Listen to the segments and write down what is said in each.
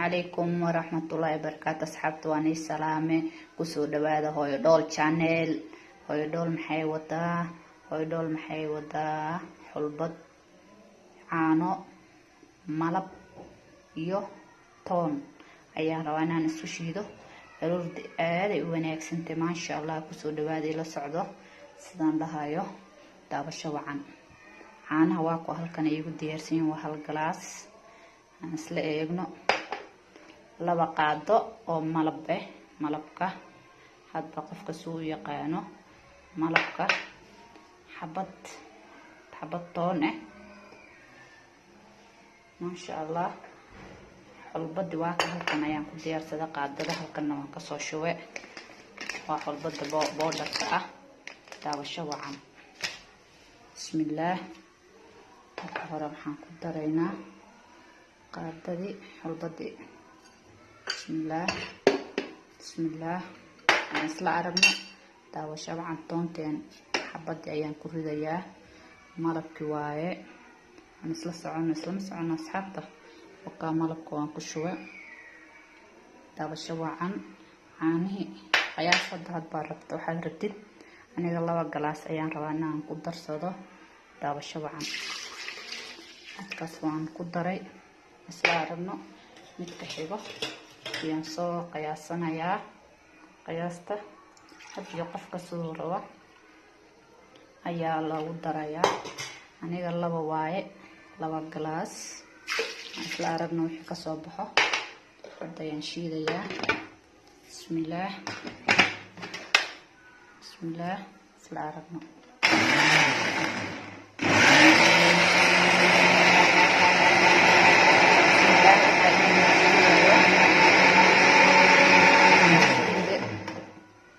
Calaykum waraxmatullaahi wabarakaatu. Asxaabta, waan ii salaame. Kusoo dhawaada Hooyo Dhool Channel. Hooyo Dhool maxay wadaa? Hooyo Dhool maxay wadaa? Xulbad, caano, malab iyo toon ayaan rabaa inaan isku shiido. Aroordi aaday u wanaagsantay, maasha Allah. Kusoo dhawaada, ila socdo sidaan dhahayo. Daabasho wacan. Caanaha waa ku halkan ay igu diyaarsan yihiin, waa 1 galaas. Aan isla eegno. 2 qaado oo malab eh. Malabka hadba qofka suu u yaqaano malabka. Xabad xabad toon eh, maasha Allah. Xulbadi waa ka halkan ayaan ku diyaarsada qaadada, halkanna waan kasoo shube. Waa xulbada powderka ah. Daawasho wacan. Bismillaah. Marka hore waxaan ku daraynaa qaadadii xulbadii. Bismillaah, bismillaah. Aan isla aragno. Daawasho wacan. Toonteen xabadii ayaan ku ridayaa. Malabkii waaye. Aan isla socono, islama socono, asxaabta. Wakaa, malabka waan ku shubay. Daawasho wacan. Caanihii qiyaas hadda hadbaa rabta waxaad rabtid. Aniga 2 galaas ayaan rabaa inaan ku darsado. Daawasho wacan. Midkaas waan ku daray. Isla aragno midka xigo ayaan soo qiyaasanayaa. Qiyaasta hadiyo qofka siduu rabo ayaa loogu darayaa. Aniga 2 waaye, 2 galaas. Isla aragno wixii kasoo baxo. Hadda ayaan shiidayaa. Bismillaah, bismillaah. Isla aragno.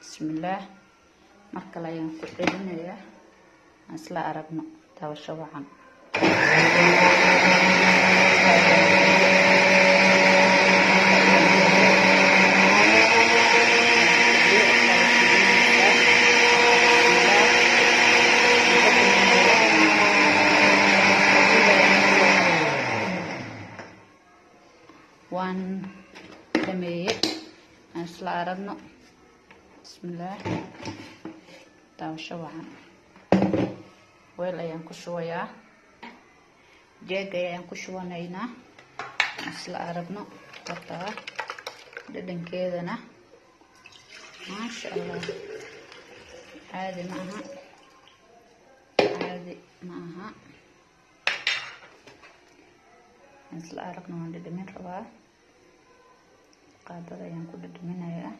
Bismillaah, mar kale ayaan ku celinayaa. Aan isla aragno. Daawasho wacan. Waan dhameeye. Aan isla aragno. Bismillaah. Daawasho wacan. Weel ayaan ku shubayaa, jeeg ayaan ku shubanaynaa. Isla aragno. Hortaa dhadhankeedana, maasha Allah, caadi ma aha, caadi ma aha. Isla aragno. Waan dhadhamin rabaa, qaadada ayaan ku dhadhaminayaa.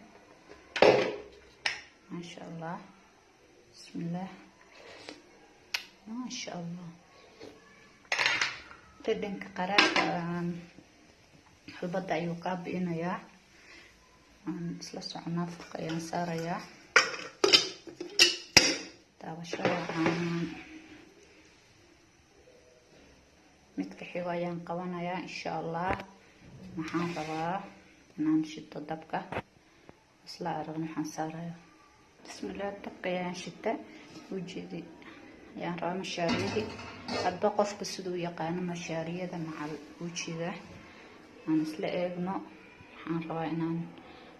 Maasha Allah. Bismillaah. Maasha Allah, dhadhanka qaraarka xulbada ayuu kaa bi'inayaa. Waan isla soconaa. Furka ayaan saarayaa. Daawasho wacan. Midka xigo ayaan qabanayaa, insha Allah. Waxaan rabaa inaan shito dabka. Isla aragno waxaan saarayo. Bismillaah. Dabka ayaan shita. Ujeedi ayaan rabaa mashaariyadii. Hadba qofka siduu yaqaano mashaariyada macal ujeeda. Aan isla eegno. Waxaan rabaa inaan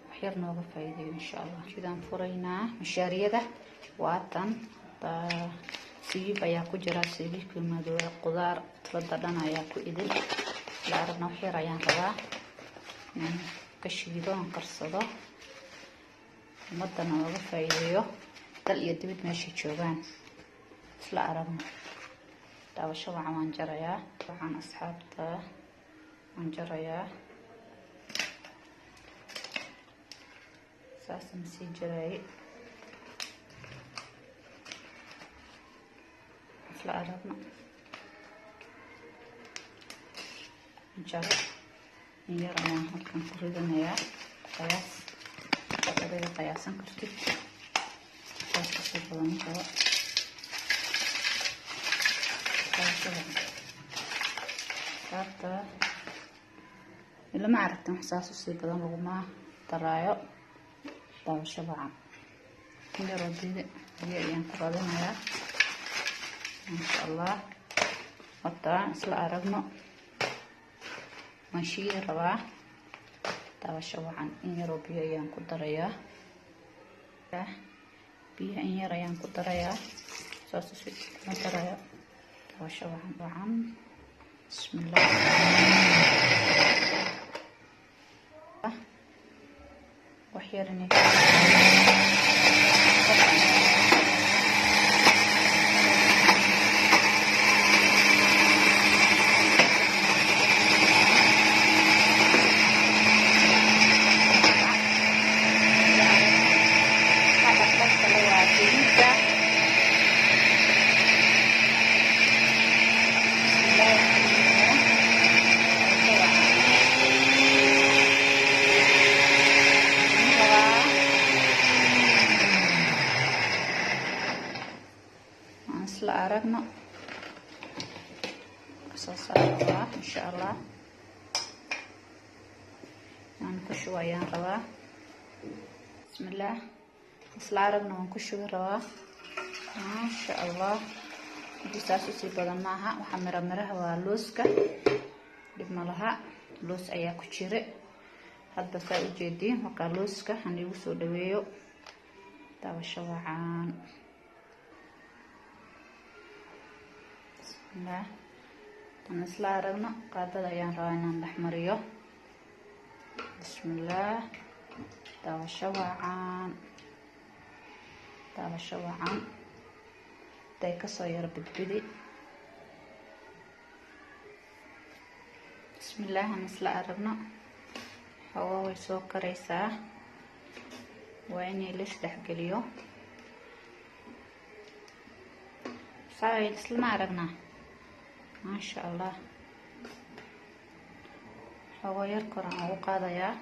waxyar nooga faa'iideeyo, insha Allah. Sidaan furaynaa mashaariyada waatan. Sabiib ayaa ku jira, sabiibka madoobe, qudaar qudrada dhan ayaa ku idil. Isla aragna. Waxyar ayaan rabaa inaan ka shiido, aan karsado, ummadana ooga faa'iideeyo dal iyo dibid meeshay joogaan. Isla aragno. Daawasho wacan. Waan jarayaa. Waxaan, asxaabta, waan jarayaa. Saasaan sii jarayay. Isla aragno. Jaro in yar ayaan halkan ku ridanayaa. Qiyaas adiga qiyaasan kartid, saas kasii badan rabo. Asxaabta, ilama aragtan, wax saas usii badan laguma daraayo. Daawasho wacan. Yaroo biyo biyo ayaan ku radinayaa, maasha Allah. Horta isla aragno. Waan shiidi rabaa. Daawasho wacan. In yaroo biyo ayaan ku darayaa, biyo in yar ayaan ku darayaa, saas si kuma darayo. Daawasho wacan wacan. Bismillah. Wax yar inay isla aragno kasoo saarabaa insha Allah. Aan ku shubo ayaan rabaa. Bismillaah, isla aragno, waan ku shubi rabaa. Maasha Allah, intii saas usii badan maaha. Waxaa miro miraha waa looska, dhib ma laha, loos ayaa ku jira. Hadba saa ujeediin markaa looska han igu soo dhaweeyo. Daawasho wacan. Bismillaah, aan isla aragno. Qaadada ayaan rabaa inaan dhex mariyo. Bismillaah, daawasho wacan, daawasho wacan. Haday kasoo yaro bidbidi. Bismillaah, aan isla aragno. Xoogaa way soo karaysaa, waa inay la isdhexgeliyo. Saa islama aragnaa. Maasha Allah, xoogaa yar koraan ugu qaadayaa.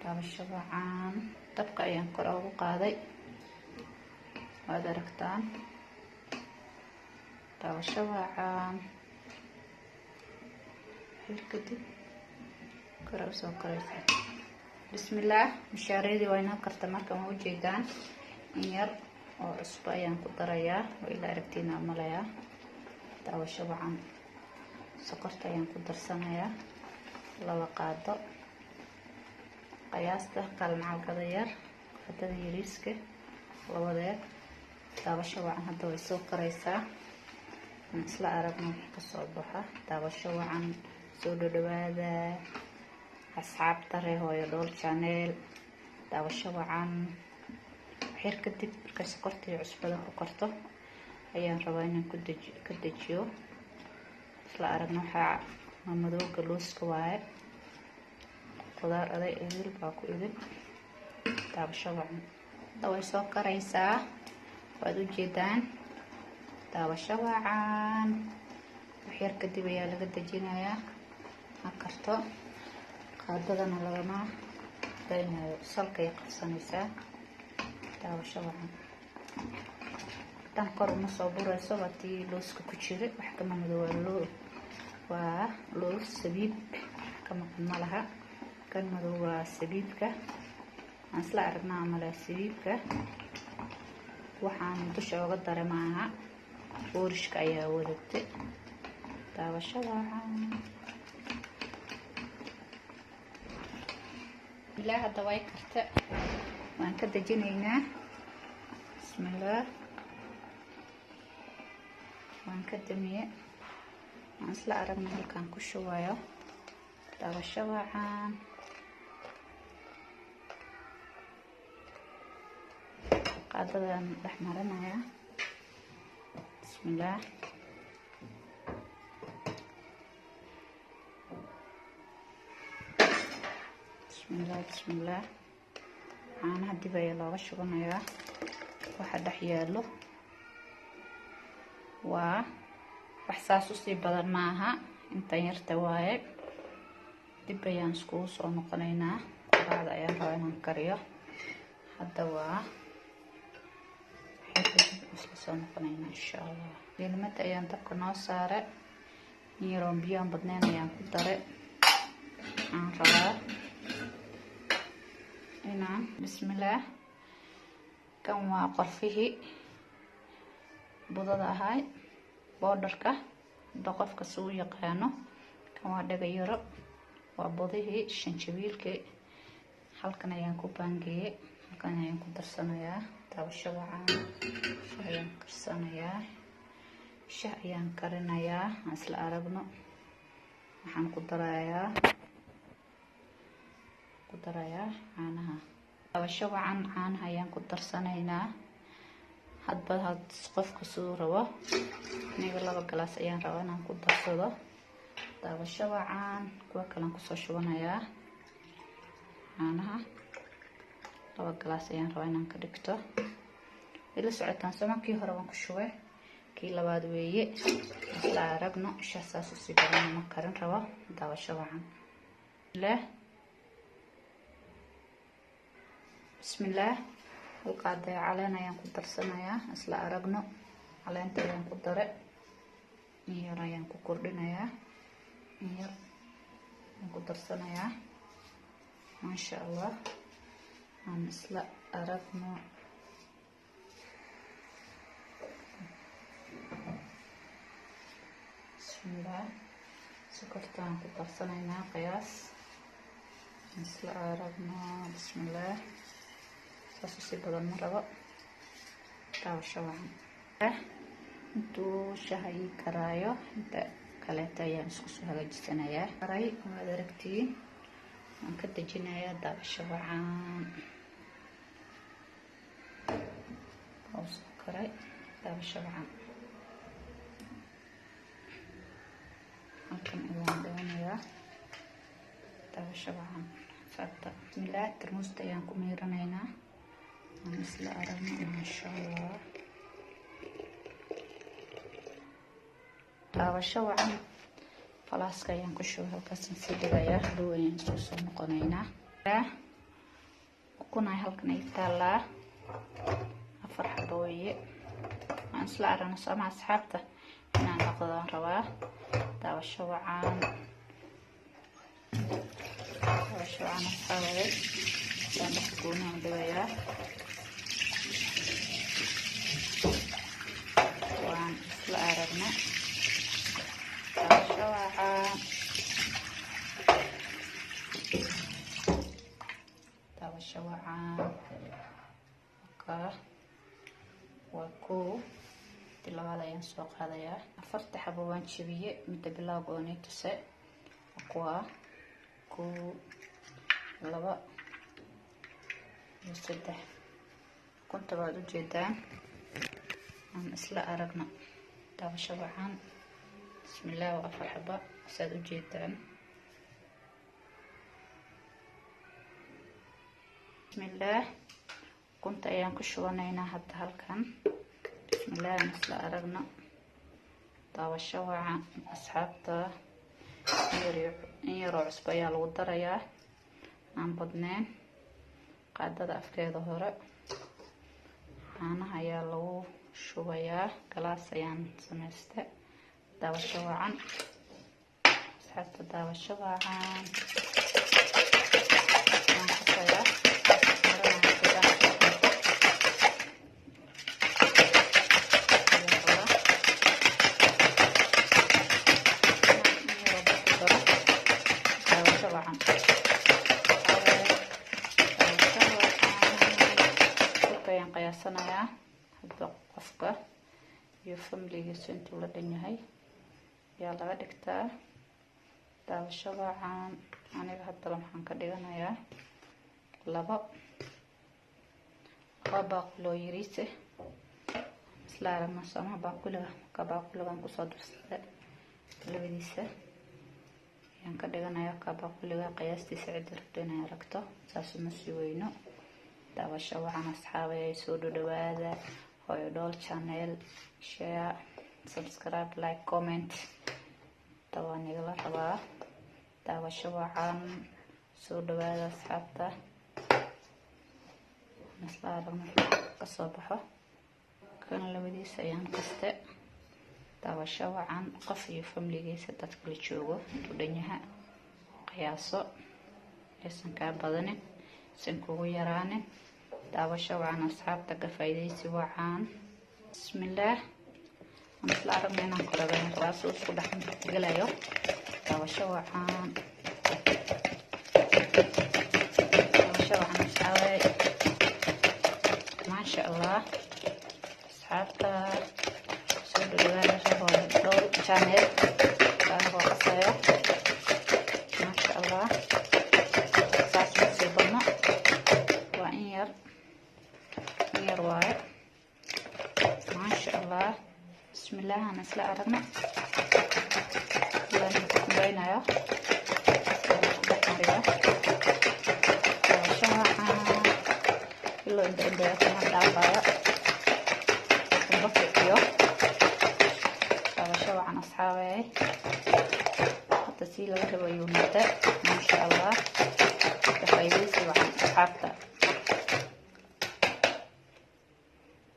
Daawasho wacan. Dabka ayaan kor ugu qaaday, waad aragtaan. Daawasho wacan. Xir kadib kore usoo koraysaa. Bismillaah, mishaareedii waa inoo karta. Markan waa ujeedaan, in yar oo cusbo ayaan ku darayaa, waa ila aragtiina malayaa. Daawasho wacan. Sokorta ayaan ku darsanayaa, 2 qaado qiyaasta, kaalmacalkada yar, qaadada yariiska labadeed. Daawasho wacan. Hadda way soo karaysaa, aan isla aragno wixii kasoo baxa. Daawasho wacan. Soo dhodhawaada asxaabta ree Hooyo Dhool Channel. Daawasho wacan. Waxyar kadib markay sokorta iyo cusbada ku karto ayaan rabaa inaan ku deji ka dejiyo. Isla aragno. Waxaa waa madowga looska waaye, qudaar aday idil baa ku idin. Daawasho wacan. Hadda way soo karaysaa, waad ujeedaan. Daawasho wacan. Waxyar kadib ayaa laga dejinayaa. Ha karto, qaadadana lagama daynayo, salkay qabsanaysaa. Daawasho wacan. Tan kor uma soo burayso, waa tii looska ku jira. Wax kama madow, waa loo waa loos sabiib, wax ka maqan ma laha. Kan madow waa sabiibka, aan isla aragnaa male. Sabiibka waxaan dusha oga daray maaha, boorishka ayaa wadatay. Daawasho wacan. Bismillaah, hadda way karta, waan ka dejinaynaa. Bismillaah, waan ka damiye. Waan isla aragna halkaan ku shubayo. Daawasho wacan. Qaadadaan dhex marinayaa. Bismillaah, bismillaah, bismillaah. Caanaha dib ayaa looga shubanayaa. Waxa dhex yaalo waa wax saas usii badan maaha, intan yarta waaye. Dib ayaan iskugu soo noqonaynaa. Quraacda ayaan rabaa inaan kariyo hadda, waa isla soo noqonaynaa insha Allah. Liilmada ayaan dabka noo saare, in yaroon biyaan badnayn ayaan ku dare. Waxaan rabaa inaan, bismillaah, kan waa qorfihii budada ahaay, boodarka hadba qofka si u yaqaano. Kan waa dhaga yaro. Waa bodihii shanjabiilkii halkan ayaan ku baangeeyey, halkan ayaan ku darsanayaa. Daawasho wacan. Shah ayaan karsanayaa, shah ayaan karinayaa. Aan isla aragno. Waxaan ku darayaa caanaha. Daawasho wacan. Caanaha ayaan ku darsanaynaa hadba had qofka siduu rabo. Aniga 2 galaas ayaan rabaa inaan ku darsado. Daawasho wacan. Kuwa kalean kusoo shubanayaa caanaha. 2 galaas ayaan rabaa inaan ka dhigto. Ila socotaan sooma? Kii hore waan ku shubay, kii labaad weeye. Isla aragno. Shah saas usii badan ma karin rabo. Daawasho wacan. Bismillaah. Hal qaadaya caleen ayaan ku darsanayaa. Isla aragno. Caleenta ayaan ku dare, in yar ayaan ku kordhinayaa, in yar ayaan ku darsanayaa. Maasha Allah. Aan isla aragno. Bismillaah. Sokortaan ku darsanaynaa qiyaas. Isla aragno. Bismillaah. Saas usii badan ma rabo. Daawasho wacan. Intuu shaha ii karaayo, inta kaleeta ayaan isku soo hagaajisanayaa. Karay, waad aragtiin. Waan ka dejinayaa. Daawasho wacan. Waa soo karay. Daawasho wacan. Halkan ayaan dhiganayaa. Daawasho wacan, asxaabta. Bismillaah. Tarmuusta ayaan ku miiranaynaa. Aan isla aragno. Maasha Allah. Daawasho wacan. Falaaska ayaan ku shubay, halkaasaan sii dhigayaa. Hadhow ayaan isku soo noqonaynaa. Ukunay halkan ay taallaa, 4 xabo weeye. Aan isla aragno sooma, asxaabta? Inaan dhaqdaan rabaa. Daawasho wacan. Daawasho wacan, asxaabay. Ayaan dhaq gooniaan dhigayaa. Waan isla aragna. Daawasho wacan. Daawasho wacan. Waa kow. Ti labaad ayaan soo qaadayaa. 4ta xabo waan jabiye. Midda bilowga oo nii tuse kuwa 1, 2 iyo 3. Ukunta waad ujeedaan. Aan isla aragno. Daawasho wacan. Bismillaah. Waa 4 xaba saad ujeedaan. Bismillaah. Ukunta ayaan ku shubanaynaa hadda halkan. Bismillaah. Aan isla aragno. Daawasho wacan, asxaabta. In yaroo cusbo ayaa lagu darayaa, aan badneyn, qaadada afkeeda hore. Caanaha ayaa lagu shubayaa. Galaas ayaan samaystay. Daawasho wacan, asxaabta. Daawasho wacan. Waan qasayaa. Daawasho wacan. Daawasho wacan. Burka ayaan qiyaasanayaa. Hadba qofka iyo familigiisu intuu la dhan yahay ayaa laga dhigtaa. Daawasho wacan. Aniga haddaba maxaan ka dhiganayaa? 2 baaquli oo yariise. Isla aragna soomaha? Baaquliga ka baaquligan kusoo darsaday labadiisa ayaan ka dhiganayaa. Ka baaquliga qiyaastiisa ciddi rabto inay aragto, saas uma sii weyno. Daawasho wacan, asxaabay. Soo dhadhawaada Hooyo Dhool channel. Share, subscribe, like, comment ta waa nigala rabaa. Daawasho wacan. Soo dhawaada, asxaabta. Isla aragno kasoo baxo. Kan labadiisa ayaan qaste. Daawasho wacan. Qof iyo familigiisa dadka la joogo intuu dhanyaha qiyaaso, aysan kaa badanin, aysan kugu yaraanin. Daawasho wacan, asxaabta. Ka faa'iidaysi wacan. Bismillaah. Aan isla aragno. Inaan korabayaan rabaa si isku dhex gelayo. Daawasho wacan. Daawasho wacan asxaabay, maasha Allah. Asxaabta soo dhawaada, Hooyo Dhool Channel. Anigoo qasaya, maasha Allah. Saas ma sii badno, waa in yar, in yar waaye, maasha Allah. Bismillaah, aan isla aragno. Waan ku xumbeynaya, ku dhex mariya. Daawasho wacan. Iloo indha indhaya kuma dhaafayo, xumbo kiciyo. Daawasho wacan asxaabey. Hadda sii laga rabo ayuu noqday, maasha Allah. Ka faa'iidaysi wacan asxaabta.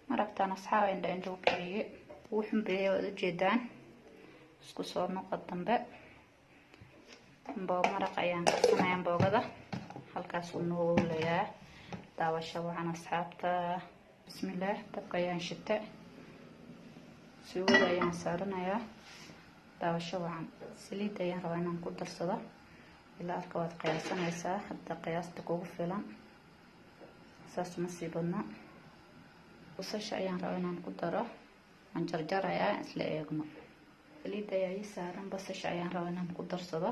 Maragtaan asxaab, indha indha u kiciye, wuu xumbeeyey, waad ujeedaan. Isku soo noqod dambe. Maraq ayaan karsanaya, amboogada halkaasuu noo leeyaa. Daawasho wacan asxaabta. Bismillaah, dabka ayaan shita, suugada ayaan saaranayaa. Daawasho wacan. Saliid ayaan rabaa inaan ku darsado. Ilaa arka, waad qiyaasanaysaa hadda qiyaasta kugu filan, saas ma sii badno. Basasha ayaan rabaa inaan ku daro, waan jarjarayaa, isla eegno. Saliid ayaa ii saaran, basasha ayaan rabaa inaan ku darsado,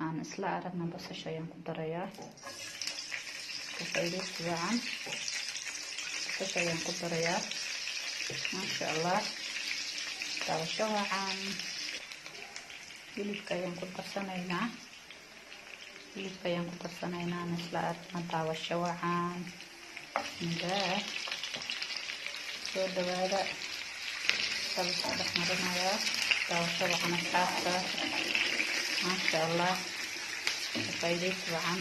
aan isla aragno. Basasha ayaan ku darayaa, ka faa'iidaysi wacan. Basasha ayaan ku darayaa, maasha Allah. Daawasho wacan. Hilibka ayaan ku darsanaynaa, hilibka ayaan ku darsanaynaa, aan isla aragno. Daawasho wacan. Bismillaah, soo dhawaada. Isku dhex marinayaa. Daawasho wacan asxaabta, maasha Allah. Ka faa'iidaysi wacan.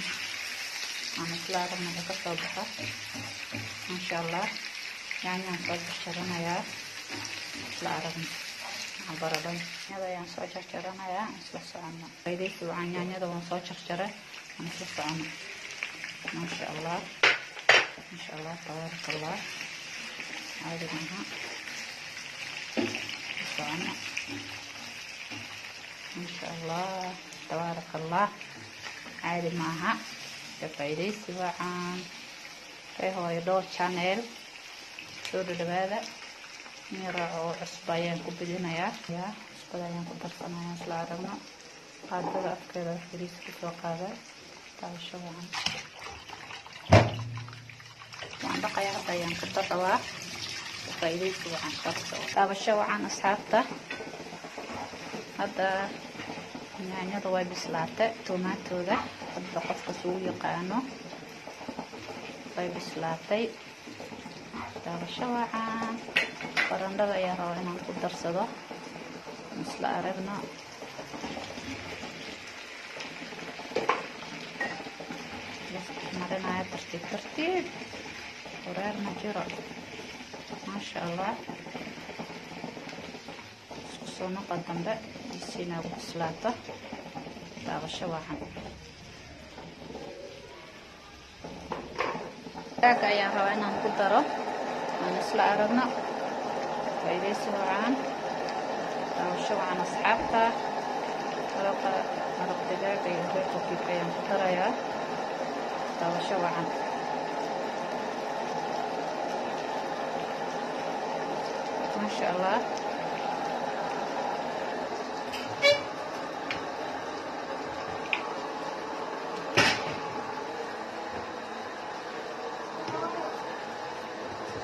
Aan isla aragno wuxuu ka soo baxo, maasha Allah. Yaanyaan soo jarjaranayaa, isla aragno. Baradhada yaanyada ayaan soo jarjaranayaa, isla socono. Faa'iidaysi wacan. Yaanyada waan soo jarjaray, aan isla socono. Maasha Allah, maasha Allah, tabaaraka Allah, caadi maaha. Socono, maasha Allah, tabaaraka Allah, caadi maaha. Ka faa'iidaysi wacan. Ree Hooyo Dhool Channel, soo dhadhawaada. In yaraaco oo cusba ayaan ku bedinayaa, cusbada ayaan ku darsanayaa, isla aragno. Qaadada afkeeda bariis kusoo qaada. Daawasho wacan. Waan dhaqayaa, hadda ayaan ku dar rabaa. Ka faa'iidaysi wacan. Daawasho wacan asxaabta. Hadda yaanyada way bislaatay, tomaatooda hadda qofka suu yaqaano, way bislaatay. Daawasho wacan. Barandhada ayaan rabaa inaan ku darsado, isla aragno. Marinaya tartiib tartiib, wareer ma jiro, maasha Allah. Isku soo noqo dambe isiina ugu bislaato. Daawasho wacan. Digaaga ayaan rabaa inaan ku daro, aan isla aragno. Faa'iidaysi wacan. Daawasho wacan asxaabta. Maraqa, maraq digaaga iyo Royco cube ayaan ku darayaa. Daawasho wacan, maasha Allah.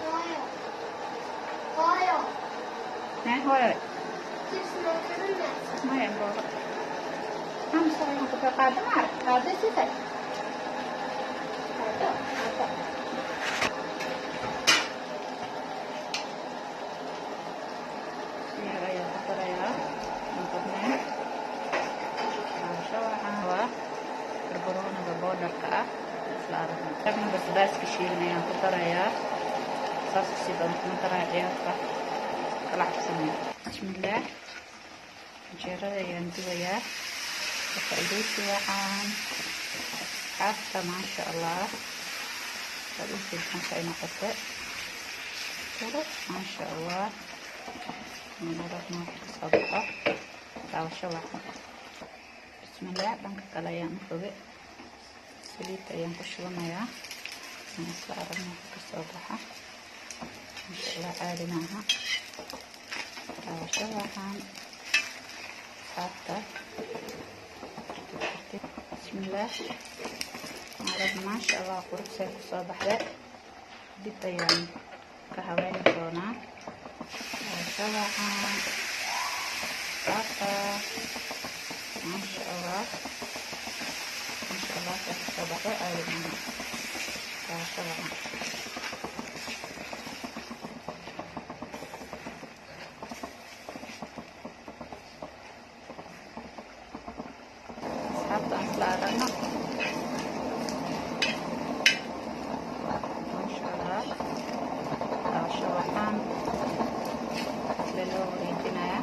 Hooyo. Hooyo. Hee hooyo. Chips ma karinaysaa? Maya, amboogo. Amsa waxaan ku qaado, ma arag qaado sida qaado qaado. Yar ayaan ku darayaa, aan badnayn. Daawasho wacan. Waa barbarooniga boodharka ah, isla aragno. Tagna basbaaska shiilan ayaan ku darayaa, saas usii badan kuma daraya, ciyaarta kala cabsanaya. Bismillaah, canjeerada ayaan dubayaa. Ka faa'iidaysi wacan asxaabta, maasha Allah. Waad u jeedaan ay noqotay qurux, maasha Allah. Aan aragno wax kasoo baxo. Daawasho wacan. Bismillaah, dhanka kale ayaan u roge. Saliid ayaan ku shubanayaa. Aan isla aragno waxa kasoo baxa, insha Allah. Caadi maaha. Daawasho wacan, asxaabta. Bismillaah. Arag, maasha Allah, quruxsay kusoo baxday. Dib ayaan ka habeyn doonaa. Daawasho wacan, asxaabta. Maasha Allah, maasha Allah, say kusoo baxday, caadi maaha. Daawasho wacan. Asxaabta, aan isla aragno. Maasha Allah, daawasho wacan. Isla loo wareejinayaa.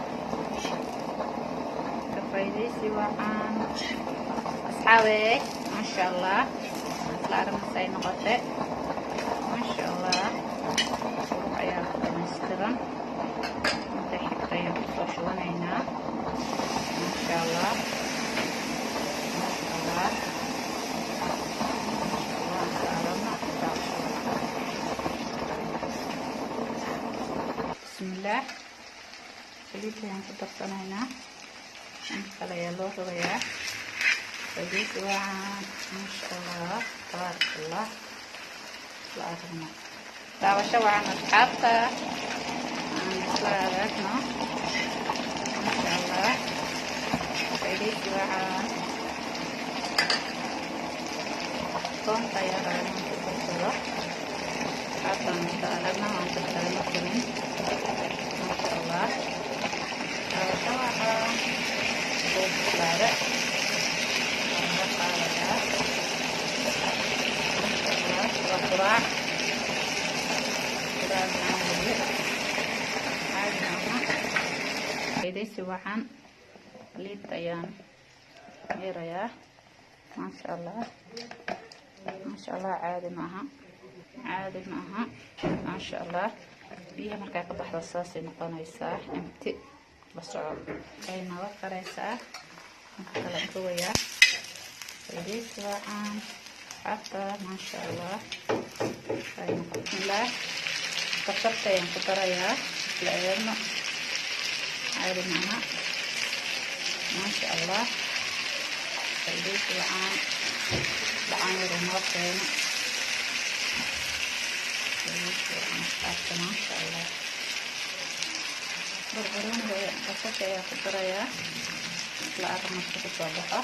Ka faa'iidaysi wacan, asxaabe. Maasha Allah, isla aragno say noqotay. Maasha Allah, qurux ayaa ku dhamaystiran. Inta xigta ayaan kusoo shubanaynaa. Maasha Allah, maasha Allah, maasha Allah. Isla aragno. Daawasho wacan. Bismillaah. Saliid ayaan ku darsanaynaa. Inta kale ayaa loo rogayaa. Saliid wacan. Maasha Allah, tabaaraka Allah. Isla aragno. Daawasho wacan, asxaabta. Aan isla aragno. Maasha Allah, faa'iidaysi wacan. Toonta ayaa rabaa inaan ku darsado, asxaabta. Aan isla aragno. Aan dardarama karin. Maasha Allah, daawasho wacan. Wuu bislaade, waa laga qaadayaa. Maasha Allah, waa quraac, quraac macaan weeye, caadi maaha. Faa'iidaysi wacan. Liinta ayaan miirayaa. Maasha Allah, maasha Allah, caadi maaha, caadi maaha. Maasha Allah, biyaha markaa ka baxda saasay noqonaysaa. Empty la soco, ay naga karaysaa. Marka kala rogayaa. Faa'iidaysi wacan, asxaabta. Maasha Allah, ay noqon. Bismillaah. Kabsarta ayaan ku darayaa. Isla eegno. Caadi maaha. Maasha Allah, faa'iidaysi wacan. Dhacaan yar noo keeno. Faa'iidaysi wacan, asxaabta. Maasha Allah, barbarooniga basasha ayaa ku darayaa. Isla arag marka kusoo baxo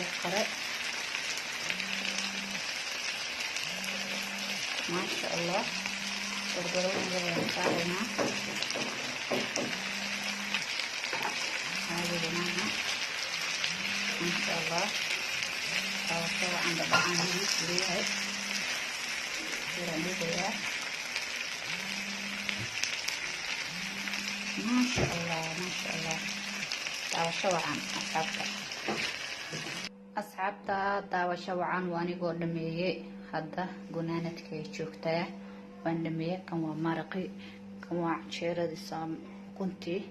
uu kare. Maasha Allah, barbarooniga ayaan saaraynaa. Caadiga maaha. Maasha Allah, daawasho wacan. Dhadhacaan hilib leeyahay, yaraan dhigayaa. Maasha Allah, maasha Allah, daawasho wacan, asxaabta. Asxaabta, daawasho wacan. Waa anigoo dhameeyey. Hadda gunaanadkay joogtaa. Waan dhameeyey. Kan waa maraqi, kan waa canjeeradii saam ukuntii,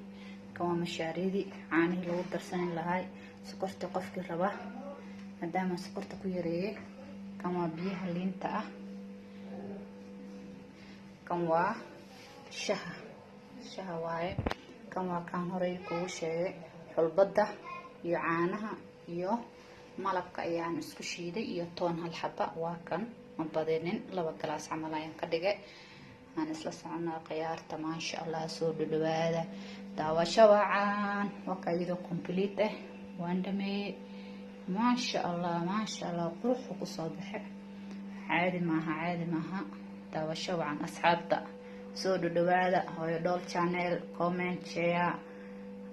kan waa mashaaridii, caanihii lagu darsan lahay, sokorta qofkii raba, maadaama sokorta ku yareeyey. Kan waa biyaha liinta ah. Kan waa shaha, shaha waaye. Kan waa kaan horey kugu sheegay, xulbadda iyo caanaha iyo malabka ayaan isku shiiday iyo toon hal xaba. Waa kan, ma badinin, 2 galaas camal ayaan ka dhigay. Aan isla soconaa, khiyaarta. Maasha Allah, soo dhadhawaada. Daawasho wacan. Waa ka iyadoo complete ah. Waan dhameeyey. Maasha Allah, maasha Allah, quruxu kusoo baxe. Caadi maaha, caadi maaha. Daawasho wacan, asxaabta. Soo dhadhawaada Hooyo Dhool Channel. Comment, share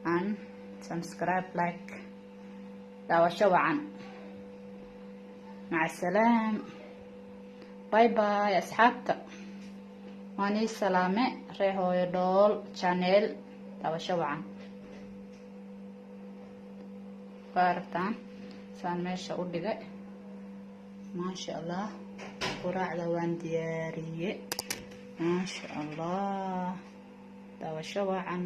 and subscribe, like. Daawasho wacan. Maca salaam. Bye bye, asxaabta. Waanii salaame, ree Hooyo Dhool Channel. Daawasho wacan. Waa aragtaan saan meesha u dhigay. Maasha Allah, quraacda waan diyaariye. Maasha Allah, daawasho wacan.